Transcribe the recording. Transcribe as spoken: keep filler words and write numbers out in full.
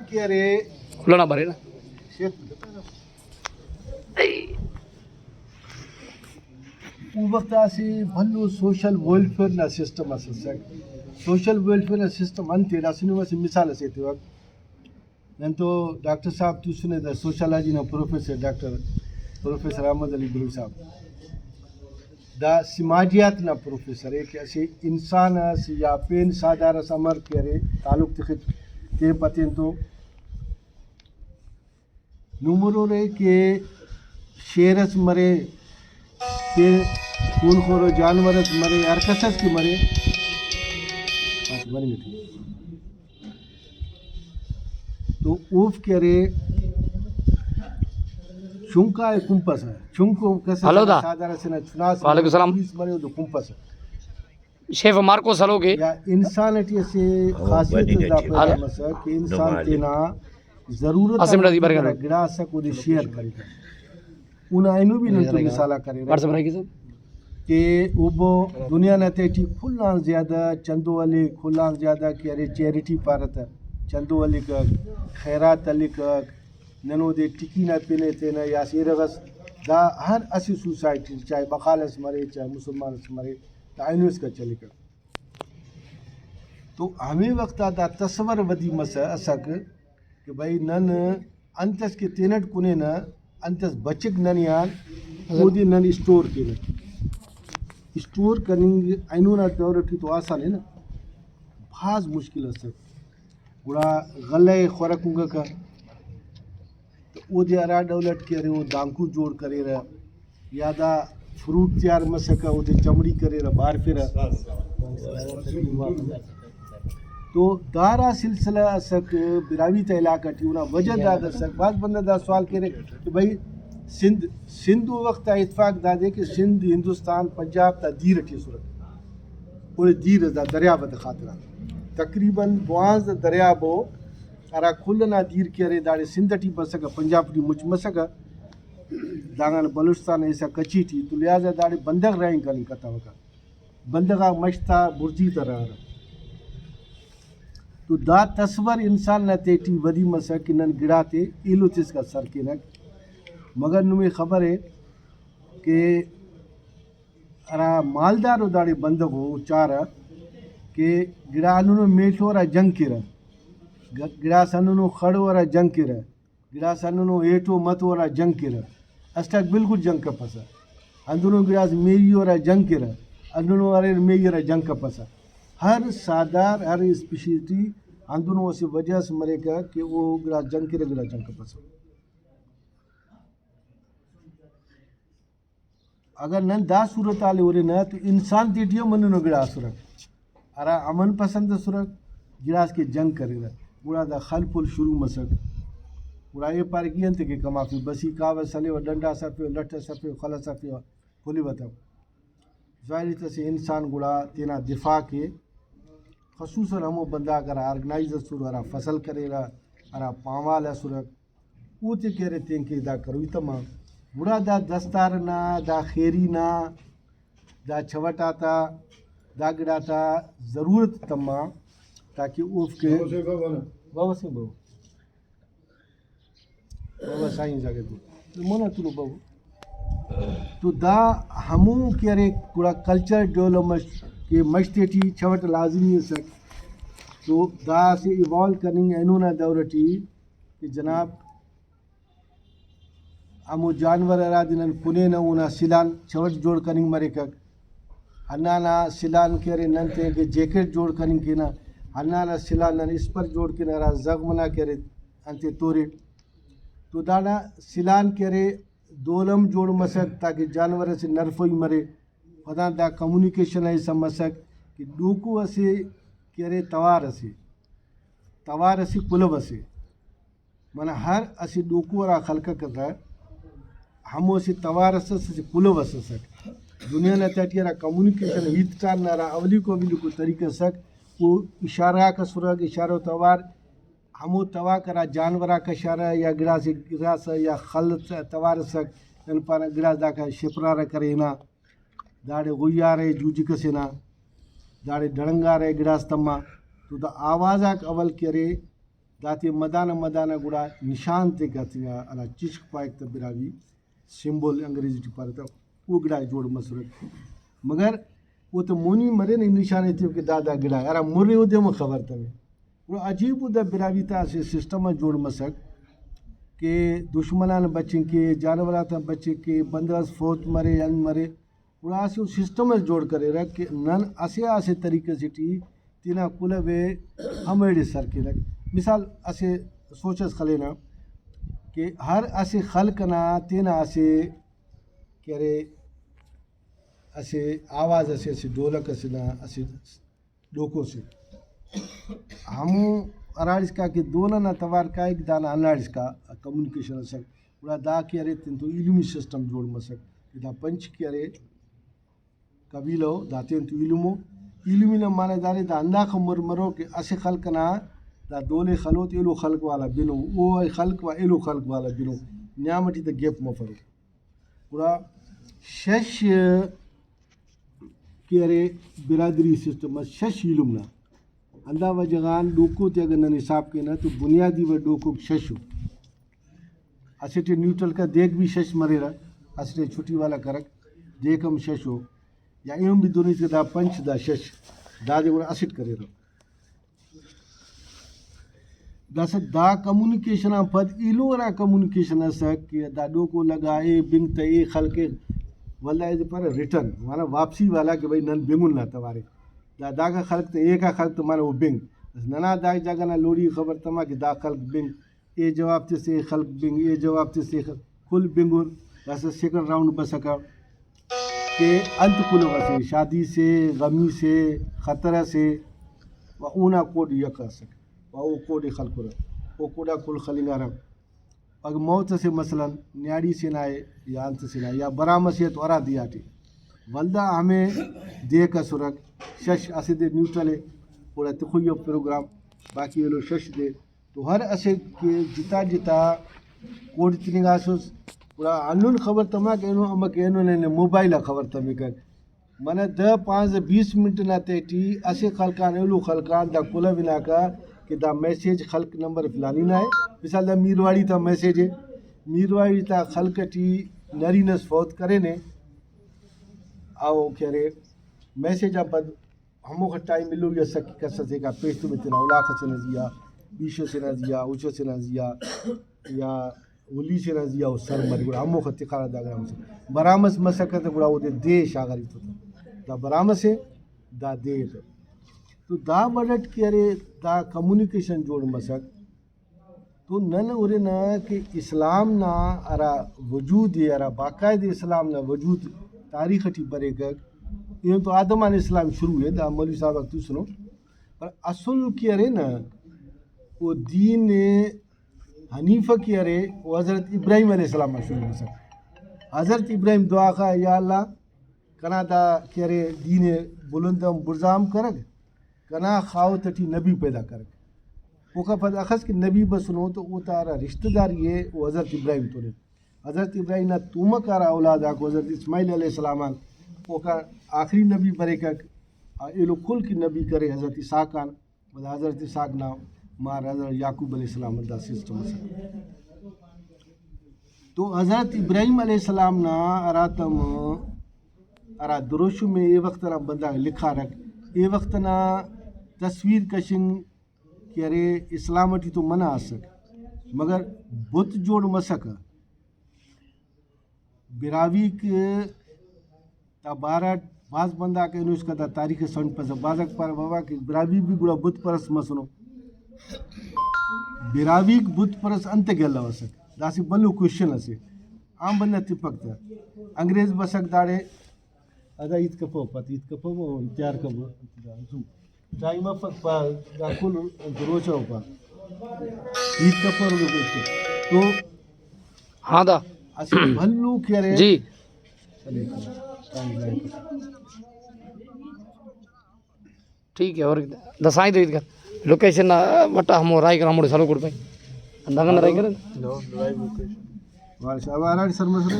کہ ارے کھلنا برینا۔ او وخت اسہ بھلو سوشل ویلفیئر نا سسٹم اس ئسک۔ سوشل ویلفیئر نا سسٹم انت ءِ؟ اسہ نم اسہ مثال ئسے ایتیوک۔ نن تو ڈاکٹر صاحب توسنے دا سوشالوجی نا پروفیسر، ڈاکٹر پروفیسر احمد علی بلوچ صاحب۔ دا سماجیات نا پروفیسر ءِ کہ اسہ انسان اس یا پین ساہدار اس امر کہ ارے تعلق تخک تین پہ تین تو۔ نمرورے کہ شیر اس مرے، کہ خون خور و جانور اس مرے، ہر کس اس کہ مرے، بس مننگ ٹی۔ تو اوفک ارے چنکا ءِ کنپسہ، چنکو کس ہلو دا۔ ساہدار اسے نا چناس وعلیکم السلام۔ پولیس مرے او تو کنپسہ۔ شیف مارکوس ہلوکے۔ یا انسان ٹی اسہ خاصیت اس دا پیدا مسک کہ انسان تینا ضرورت آن ودی گڑا اسک اودے شیئر کریکہ۔ اونا اینو بھی نن تو مثال آک کریرہ واٹس ایپ رکھے سر۔ کہ اوبو دنیا نا تہٹی کل آن زیادہ چندو ہلیک، کل آن زیادہ کہ ارے چیریٹی پارہ تہ، چندو ہلیکک، خیرات ہلیکک، نن اودے ٹکی نا پن ءِ تینہ یا اسہ ایرغ اس، دا ہر اسہ سوسائٹی چاہے بقال اس مرے چاہے مسلمان اس مرے، دا اینو اسکا چلیکک۔ تو ہمے وخت آ دا تصور ودی مسہ اسک کہ بھئی نن انت اس کہ تینٹ کنینہ، انت اس بچک ننے آن، اودے نن اسٹور کینہ۔ اسٹور کننگ اینو نا دور ٹی تو آسان ءِ نا، بھاز مشکل اسک۔ گڑا غلہ ءِ خورک انگکہ۔ تو اودے ہرا ڈول اٹ کہ ارے او دانکو جوڑ کریرہ یا دا فروٹ تیار مسکہ اودے چمڑی کریرہ بارفرہ۔ تو دارا سلسلہ اسک براہوئی تا علاقہ ٹی، اونا وجہ داد اسک۔ بھاز بندغ دا سوال کیرہ کہ بھئی سندھ، سندھ او وخت آ اتفاق دادے کہ سندھ ہندوستان پنجاب تا دیر ٹی اسرہ، اوڑے دیر دا دریاب تا خاطران تقریباً دوانزدہ دریاب او ہرا کل ئنا دیر کہ ارے داڑے سندھ ٹی بسکہ، پنجاب ٹی مچ مسکہ، دانگان بلوچستان ایسا کچھی ٹی، تو لہٰذا داڑے بندغ رہینگ کننگ کتوکہ، بندغ آک مش تا بڑزی تا رہارہ۔ تو دا تصور انسان نا تہٹی ودی مسک کہ نن گڑاتے ایلو تسکا سر کینک، مگر نمے خبر ءِ کہ ہرا مالدار ءُ داڑے بندغ ءُ چارہ کہ گڑا ہندنو میڷ ءُ ہرا جنگ کیرہ، گ-، گڑاس ہندنو خڑ ءُ ہرا جنگ کیرہ، گڑاس ہندنو ہیٹ ءُ مت ءُ ہرا جنگ کیرہ، اسٹ آک بالکل جنگ کپسہ۔ ہندنو گڑاس میہی ءُ ہرا جنگ کیرہ، ہندنو اریر میہی ہرا جنگ کپسہ۔ ہر ساہدار، ہر اسپیشیز ٹی ہندنو اسہ وجہ ئس مریکہ کہ او گڑاس جنگ کیرہ، گڑاس جنگ کپسہ۔ اگر نن دا صورتحال ءِ ہُرنہ تو انسان تیٹی ہم ہندنو گڑا اسرک، ہرا امن پسند اسرک، گڑاس کہ جنگ کریرہ، گڑا دا خل پل شروع مسک۔ گڑا اے پارے کہ ای انت کہ کمافی، بس ای کاوہ سلے و ڈنڈ آ سفے و لٹ آ سفے و خل آ سفے و پلیوہ تہ۔ ظاہر ای تہ اسہ انسان گڑا تینا دفاع کے، خصوصاً ہمو بندغ ہرا آرگنائز اسر، ہرا فصل کریرہ، ہرا پانوال اسرک، اوتے کہ ارے تینکہ دا کروئی تما، گڑا دا دستار نا، دا خیری نا، دا چوٹ آتا، دا گڑاتا ضرورت تما، تاکہ اوفک بابا سنگھ بابو۔ بابا سائیں جاگہ دے۔ مونا تونو بابو۔ تو دا ہمو کہ ارے گڑا کلچر ڈیولپمنٹ کہ مش تیٹی چوٹ لازمی اسک۔ تو دا اسہ ایوالو کننگ اینو نا دور ٹی کہ جناب، ہمو جانور ہرادے نن کنینہ، اونا سلان چوٹ جوڑ کننگ مریکک۔ ہندانا سلان کہ ارے نن تینکہ جیکٹ جوڑ کننگ کینہ، ہندانا سلان نن اسپر جوڑ کینہ، ہرا زغم نا کہ ارے انتے تورے۔ تو دانا سلان کہ ارے دولم جوڑ مسک تاکہ جانور اسے نرفوئی مرے۔ پدان دا کمیونیکیشن ءِ حصہ مسک کہ ڈوکو اسے کہ ارے توار اسے، توار اسے کلہو اسے۔ منہ ہر اسہ ڈوکو ہرا خلککہ تہ، ہمو اسہ توار اس ئس، اسہ کلہو اس ئسک۔ دنیا نا تہٹی ہرا کمیونیکیشن ہیت کار نا ہرا اولیکو اولیکو طریقہ ئسک، او اشارہ غاک اسرہ، اشارہ و توار، ہمو توار ہرا جانور آک کشارہ یا گڑاسے گڑاسہ یا خل توار ئسک، نن پانہ گڑاس داکا شپرارہ کرے ہنا، داڑے غیارہ جوجک ئسے نا، داڑے ڈڑنگارہ گڑاس تما، تو دا آواز آک اول کہ ارے، داتے مدانہ مدانہ گڑا نشان تیکا تینا ہرا چشک پائک تہ براہوئی سمبل انگریزی ٹی پارہ تہ، او گڑا جوڑ مسرہ۔ مگر اوتہ مونی مرے نا نشان ایتیو کہ دا دا گڑا ہرا مرے اودے ہم خبر تمے۔ گڑا عجیب و دا براہوئی تا اسہ سسٹم اس جوڑ مسک کہ دشمن آن بچنگ کے، جانور آتان بچنگ کے، بندغ اس فوت مرے، انت مرے، گڑا اسہ او سسٹم اس جوڑ کریرہ کہ نن اسہ آ اسہ طریقہ سے ٹی تینا کلہو ءِ ہموڑے سر کینک۔ مثال اسہ سوچ اس خلینہ کہ ہر اسہ خلق ئنا تینا اسہ کہ ارے اسہ آواز اسے، اسہ ڈھولک ئسے نا اسہ ڈوکو سے۔ ہمو ہراڑسکا کہ دونہ نا توار کائک، دانا ہنداڑسکا کمیونیکیشن ئسک۔ گڑا دا کہ ارے تینتو ایلمی سسٹم جوڑ مسک کہ دا پنچ کہ ارے قبیلہ ءُ، دا تینتو ایلم ءُ۔ ایلمی نا معنی دارے دا ہنداخہ مر مرو کہ اسہ خلق ئنا دا دولے خلوت ایلو خلق والا بنو، او خلق وا ایلو خلق والا بنو، نیام ٹی تہ گیپ مفرو۔ گڑا شش کہ ارے برادری سسٹم اس، شش ایلم نا۔ ہندا وجہ غان ڈوکو تے اگر نن حساب کینہ تو بنیادی وڑ ڈوکوک شش ءُ۔ اسٹ ءِ نیوٹرل کا دیک بھی شش مریرہ، اسٹ ءِ چھٹی والا کرک، دیک ہم شش ءُ۔ یا ایہن بھی دنیا تے دا پنچ دا شش، دادے گڑا اسٹ کریرہ۔ داسہ دا کمیونیکیشن آن پد ایلو ہرا کمیونیکیشن ئسک کہ دا ڈوکو لگا، اے بنگ تہ اے خلق ءِ، ولدا ایدے پارہ ریٹرن، معنی واپسی والا کہ بھئی نن بنگن نا توارے۔ دا داکا خلق تہ ایکا خلق تہ معنی او بنگ۔ بس ننا دا جاگہ نا لوڑی خبر تما کہ دا خلق بنگ، اے جواب تس اے خلق بنگ، اے جواب تس اے خلق۔ کل بنگور، داسہ سیکنڈ راؤنڈ بسکہ کہ انت کلو اسے، شادی سے، غمی سے، خطرہ سے، و اونا کوڈ یک اسک، و او کوڈ ئے خلکرہ، او کوڈا کل خلنگارہ۔ اگہ موت اسے مثلاً نیاڑی سے نا اے یا انت سے نا اے یا برام اسے تو ہرا دے آٹے، ولدا ہمے دیک اسرک، شش اسہ دے نیوٹرل اے، گڑا تخوئی اف پروگرام، باقی ایلو شش دے تو ہر اسہ کہ جتا جتا کوڈ تننگاسس، گڑا ہندن خبر تماکہ اینو، امر کہ اینو ننے موبائل آ خبر تمکک۔ منہ دہ، پانزدہ، بیس منٹ نا تہٹی اسہ خلق آن ایلو خلق آن دا کلہو ہناکہ کہ دا میسج خلق نمبر فلانی نا ءِ۔ مثال دا میرواڑی تا میسج ءِ، میرواڑی تا خلق ٹی نرینہ اس فوت کرینے، او کہ ارے میسج آن پد ہموخہ ٹائم ایلو ای اسک کہ کس ئسے کا پیش تمے تینا الاخ ئسے نا زیہا، بیش ئسے نا زیہا، اُچ ئسے نا زیہا یا ہلی سے نا زیہا او سر مری، گڑا ہموخہ تخارہ دا گڑا مسکہ۔ برام اس مسکہ تہ گڑا اودے دے شاغاری تو تہ۔ دا برام ئسے، دا دے تہ۔ تو دا وڑ ئٹ کہ ارے دا کمیونیکیشن جوڑ مسک۔ تو نن ہُرنہ کہ اسلام نا ہرا وجود ءِ، ہرا باقاعدہ اسلام نا وجود تاریخ ٹی بریکک، ایہن تو آدم آن اسلام شروع ءِ، دا مولوی صاحب آک توسنو، پر اصل کہ ارے نا، او دین حنیفہ کہ ارے، او حضرت ابراہیم علیہ السلام آن شروع مسک۔ حضرت ابراہیم دعا خواہ، یا اللہ، کنا دا کہ ارے دین ءِ بلند ہم بڑزا ہم کرگ، کنا خاہوت ٹی نبی پیدا کرگ۔ اوکا پد اخس کہ نبی بسنو تو اوتا ہرا رشتہ داری ءِ او حضرت ابراہیم تون ءِ۔ حضرت ابراہیم نا تومکا ہرا اولاد آک او حضرت اسماعیل علیہ السلام آن اوکا آخری نبی بریکک، ایلو کل کہ نبی کرے حضرت اسحاق آن۔ ولدا حضرت اسحاق نا مار حضرت یعقوب علیہ السلام دا سسٹم ئسے۔ تو حضرت ابراہیم علیہ السلام نا ہراتم ہرا دروشم ءِ اے وخت نا بندغ لکھارک، اے وخت نا تصویر کشنگ کہ ارے اسلام ٹی تو منع اسک، مگر بت جوڑ مسکہ۔ براہوئیک تا بارہ اٹ بھاز بندغ آک اینو اسکا دا تاریخ ئے سمجھپسہ، بھاز آک پارہ بابا کہ براہوئی بھی گڑا بت پرست مسنو۔ براہوئیک بت پرست انتئے کہ الوسک؟ دا اسہ بھلو کوئسچن اسے، عام بندغ تپک تہ۔ انگریز بسک داڑے، ادا ہیت کپو پت، ہیت کپو تیار کپو۔ ٹائم افک پا، دا کل انت روچہ ءُ پا۔ ہیت کپرہ گوشت۔ تو ہاں دا۔ اسہ بھلو کہ ارے۔ جی۔ ٹھیک ہے، اور دا سائیں تو ہیت کر۔ لوکیشن نا وٹا ہمو راہی کر ہموڑے سلو کر پائے۔ انداغا راہی کر۔ نو، لائیو لوکیشن۔ بارش اب ہراڑے سر مسرے۔